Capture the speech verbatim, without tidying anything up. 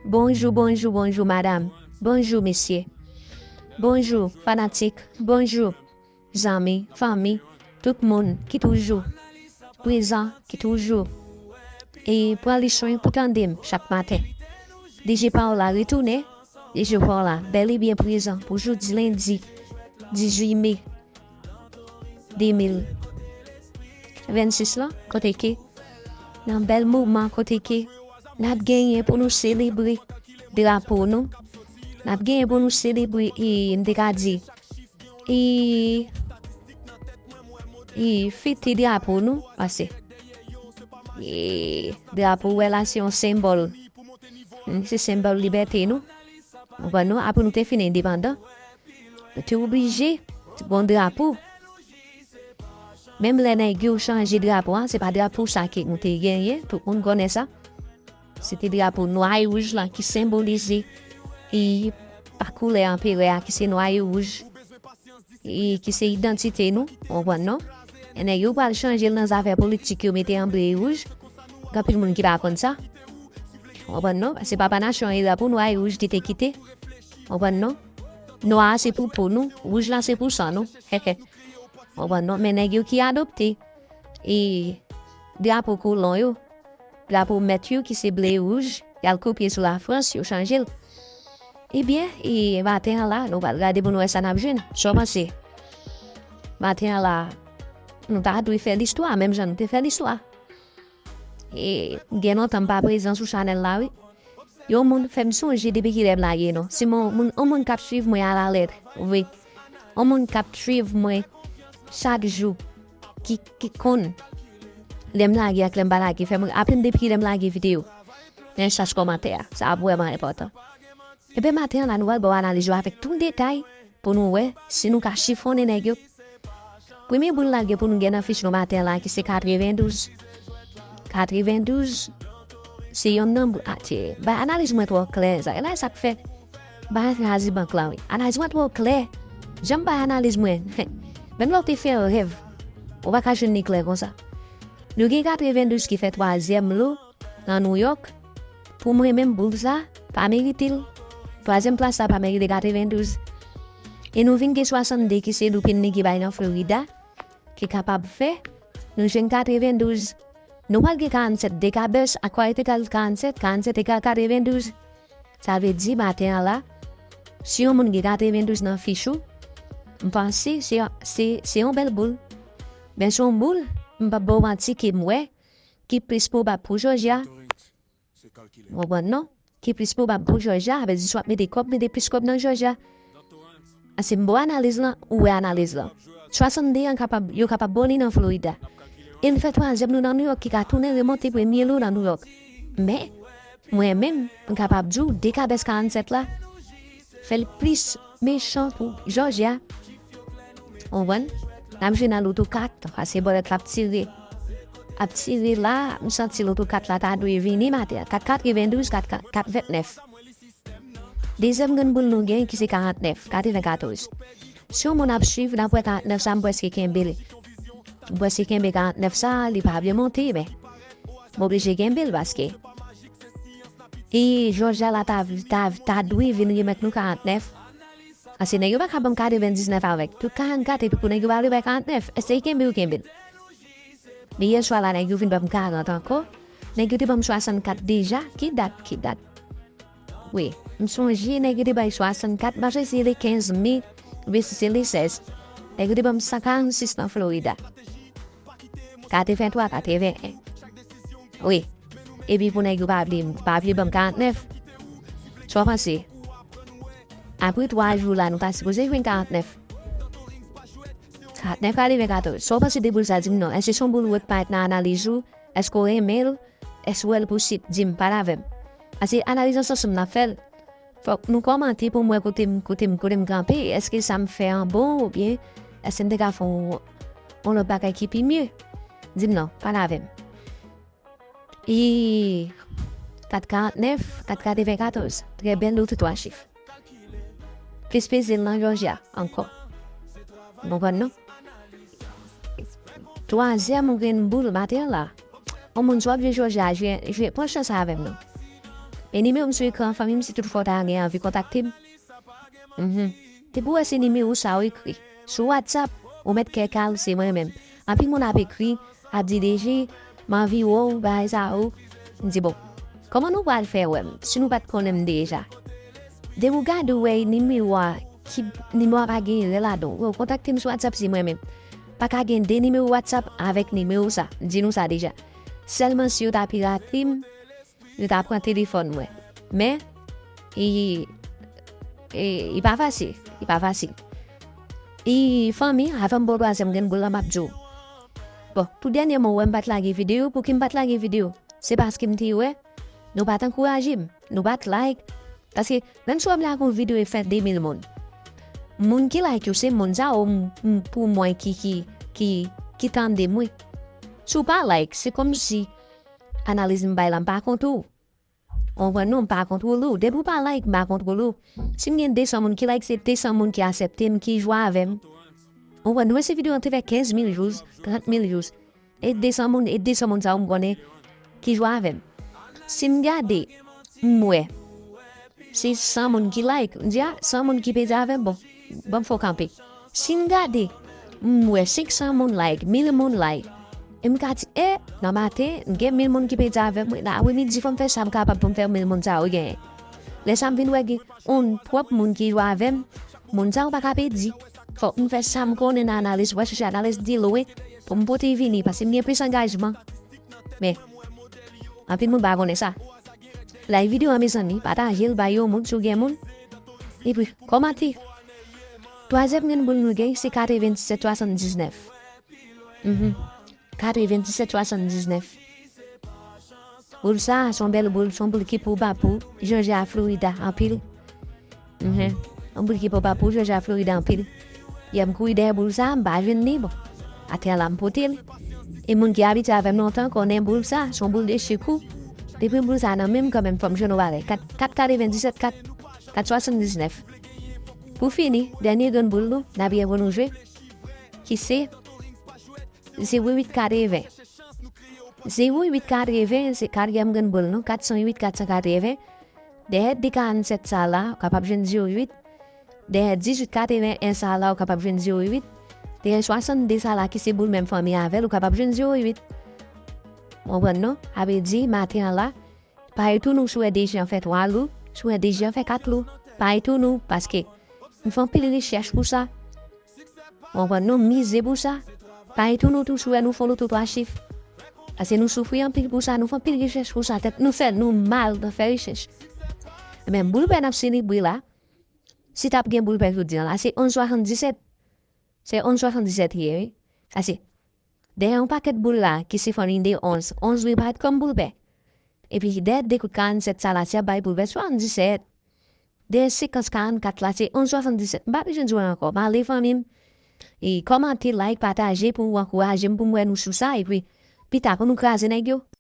Bonjou, bonjou, bonjou, madanm. Bonjou, mesye. Bonjou, fanatik. Bonjou, zanmi, fanmi, tout moun ki toujou prezan, ki toujou e pran li swen pou tande m chak maten. D J Paola retounen. D J Paola bèl e byen prezan pou jodi lendi dizuit me de mil vennsis lan, kote ke nan bèl moman, kote ke n ap genyen pou nou selebre drapo nou, n ap genyen pou nou selebre, e, m te ka di, e, e, fete drapo nou, pase, e, drapo, w wè la, se yon senbòl. Hmm, se senbòl libète nou. Ou konprann non? Apre nou te fin endepandan, nou te oblije gon drapo. Menm lè nèg yo chanje drapo a, se pa drapo sa ke nou te genyen, tout moun konnen sa. Se te drapo nwa e wouj la ki senbolize, e, pa koulè anperè a ki se nwa e wouj, e, ki se idantite nou, ou konprann non? E nèg yo pral chanje l nan zafè politik, yo mete an ble e wouj. Gen anpil moun ki pa konn sa. Ou konprann non? Paske papa nasyon an, e drapo nwa e wouj li te kite. Ou konprann non? Nwa a se pou po nou, wouj la se pou san nou. Ou konprann non? Men nèg yo ki adopte, e, drapo kolon yo, drapo mèt yo ki se ble e wouj, y al kopye sou Lafrans, yo chanje l. Ebyen, e, maten an la, nou pral gade pou nou wè sa n ap jwenn. Sa w panse? Maten an la, nou ta dwe fè listwa, menm jan nou te fè listwa. E, gen lontan m pa prezan sou chanèl la, wi. Yon moun fè m sonje depi kilè m lage non. Se moun, moun, yon moun k ap swiv mwen alalèt, wi. Yon moun k ap swiv mwen chak jou, ki, ki konn lè m lage ak lè m pa lage, fè m raple m depi kilè m lage videyo. Men chach kòmantè a, sa ap vrèman enpòtan. Ebyen, maten an la, nou pral ba w analiz yo avèk tout detay pou nou wè si nou ka chifonnen nèg yo. Premye boul la gen pou nou gen nan fich nou maten an la, ki se katrevendouz. Katrevendouz, se yonn nan boul, a, tye, bay analiz mwen twò klè, sa, e la sa k fè bagay sa razi bank la, wi. Analiz mwen twò klè. Jan m bay analiz mwen, menm lè w te fè rèv, ou pa ka jwenn li klè konsa. Nou gen katrevendouz ki fè twazyèm lo nan Nouyòk. Pou mwen menm, boul sa pa merite l. Twazyèm plas sa pa merite katrevendouz. E nou vin gen swasannde ki se loupin li ki bay nan Florida, ki kapab fè nou jwenn katrevendouz. Nou pral gen karannsèt dekabès, a kwa est égal karannsèt, karannsèt egal katrevendouz. Sa vle di, maten an la, si yon moun gen katrevendouz nan fich ou, m panse se, se, se yon bèl boul. Men se yon boul, m p ap ba w manti, ke m wè ki plis pwobab pou Jòjya. Ou konprann non? Ki plis pwobab pou Jòjya, sa vle di si w ap mete kòb, mete plis kòb nan Jòjya. Ase m ba w analiz lan, ou wè analiz lan. Swasannde an kapab, yo kapab ba w li nan Florida. E l fè twazyèm lo nan Nouyòk ki ka tounen remonte premye lo nan Nouyòk. Men, mwen menm, m kapab di w, dekabès karannsèt la, fè l plis mechan pou Jòjya. Ou konprann? N ap jwe nan loto kat, paske bòlèt la ap tire. Ap tire la, m santi loto kat la ta dwe vini maten an. Kat katrevendouz, kat, kat, kat ventnèf. Dezyèm grenn boul nou gen ki se karantnèf, katrevenkatòz. Si yon moun ap swiv, n ap wè karantnèf sa, m prèske kenbe l. M prèske kenbe karantnèf sa, li pa vle monte, men m oblije kenbe l paske e Jòjya la ta, ta, ta dwe vin remèt nou karantnèf. Paske nèg yo pa ka ban m katrevendiznèf avèk tout karannkat epi pou nèg yo pa vle bay karantnèf. Èske y kenbe ou kenbe l? Men yè swa la, nèg yo vin ban m karant ankò. Nèg yo te ban m swasannkat deja. Ki dat, ki dat? Wi, m sonje nèg yo te bay swasannkat, m pa sonje si se le kenz me, oubyen si se le sèz. Nèg yo te ban m san karannsis nan Florida. Katrevenntwa, katreven en. Wi. Epi pou nèg yo pa vle, pa vle ban m karantnèf. Sa w panse? Apre twa jou la, nou ta sipoze jwenn karantnèf. Karantnèf, katrevenkatòz. Sa w panse de boul sa? Di m non. Èske se yon boul ou wè k parèt nan analiz ou? Èske w renmen l? Èske w wè l posib? Di m, pale avè m. Paske analiz ansanm ansanm n ap fè l. Fòk nou kòmante pou m wè kote m, kote m, kote m kanpe. Èske sa m fè an bon oubyen èske m te ka fè yon, yon lòt bagay ki pi mye? Di m non, pale avè m. E kat karantnèf, kat katrevenkatòz. Trè byen, nou te twa chif. Plis peze l nan Jòjya ankò. Ou konprann non? Twazyèm grenn boul maten an la. Yon moun, si w ap jwe Jòjya, jwe, jwe, pran chans avè m non. E nimewo m sou ekran an, fanmi m, si tout fwa w ta gen anvi kontakte m. Mhm. Depi w wè se nimewo sa w ekri sou WhatsApp, ou mèt kè kal, se mwen menm. Anpil moun ap ekri, ap di, "D J, m anvi wè w, bagay sa yo." M di, "Bon, kòman nou pral fè wè m, si nou pa t konnen m deja?" Depi w gade, w wè nimewo a, ki, nimewo a pa gen erè ladan, w kontakte m sou WhatsApp, se mwen menm. Pa ka gen de nimewo WhatsApp avèk nimewo sa, m di nou sa deja. Sèlman si yo ta pirate m, yo ta pran telefòn mwen. Men, e, e, e pa fasil, e pa fasil. E fanmi, avan m ba w twazyèm grenn boul la, m ap di w. Bon, tou dènyèman, w wè m pa t lage videyo, pouki m pa t lage videyo? Se paske m te wè, nou pa t ankouraje m, nou pa t like. Paske, menm si w ap lage yon videyo e fè de mil moun, moun ki like yo, se moun sa yo m, m, pou mwen ki, ki, ki, ki tande mwen. Si w pa like, se kòmsi analiz m bay la, m pa kont ou. Ou konprann non, m pa kont ou. Depi w pa like, m pa kont ou. Si m gen de san moun ki like, se de san moun ki aksepte m, ki jwe avè m. Ou konprann, nou wè si videyo an te fè kenz mil views, trant mil views. E de san moun, e de san moun sa yo m konnen ki jwe avè m. Si m gade, m wè se san moun ki like, m di, "A, san moun ki peze avè m, bon, ban m fè w kanpe." Si m gade, m wè senk san moun like, mil moun like, e m ka di, "E, nan maten, m gen mil moun ki peze avè m, wi, nan apremidi, fò m fè sa m kapab pou m fè mil moun sa yo genyen." Lè sa m vin wè gen yon twòp moun ki jwe avè m, moun sa yo pa ka pèdi. Fòk m fè sa m konnen nan analiz, mwen chèche analiz de lwen pou m pote vini, paske m gen plis angajman. Men, anpil moun pa konnen sa. Like videyo an, mezanmi, pataje l bay yon moun si w gen moun. Epi, kòmante. Twazyèm grenn boul nou gen, se katrevenndisèt swasanndiznèf. Mhm. Katrevenndisèt swasanndiznèf. Boul sa, se yon bèl boul, se yon boul ki pou ba pou Georgia, Florida, anpil. Mhm. Yon boul ki pou ba pou Georgia, Florida, anpil. Yè m kouri dèyè boul sa, m pa jwenn li, bon. Atè a la, m pote l. E moun ki abitye avè m lontan konnen boul sa, se yon boul de chikou. Depi boul sa nan men m, kanmenm, fò m jwenn yon bagay. Kat, kat katrevenndisèt, kat, kat swasanndiznèf. Pou fini, dènye grenn boul nou, n ap gen pou nou jwe, ki se zewo uit katreven. Zewo uit katreven, se katriyèm grenn boul nou, kat san uit, kat san katreven. Dèyè de karannsèt sa la, ou kapab jwenn zewo uit. Dèyè dizuit katreven en sa la, ou kapab jwenn zewo uit. Dèyè swasannde sa la, ki se boul menm fanmi avè l, ou kapab jwenn zewo uit. Ou konprann non? Sa vle di, maten an la, pa etone w si w wè de jan fè twa lou, si w wè de jan fè kat lou. Pa etone w, paske m fè anpil rechèch pou sa. Ou konprann non, m mize pou sa. Pa etone w tou si w wè nou fè loto twa chif. Paske nou soufri anpil pou sa, nou fè anpil rechèch pou sa, tèt nou fè nou mal nan fè rechèch. Men boul pè n ap selebre la, si t ap gen boul pè jodi a la, se onz swasanndiset. Se onz swasanndiset ye, wi. Sa se dèyè yon pakèt boul la, ki se fanmi de onz, onz dwe parèt kòm boul pè. Epi dèyè de kout karannsèt sa la, se ap bay boul pè swasanndiset. Dèyè sekans karannkat la, se onz swasanndiset. M pa bezwen di w ankò. M ale fanmi m. E kòmante, like, pataje pou w ankouraje m, pou m wè nou sou sa. Epi, pita pou nou kraze nèg yo.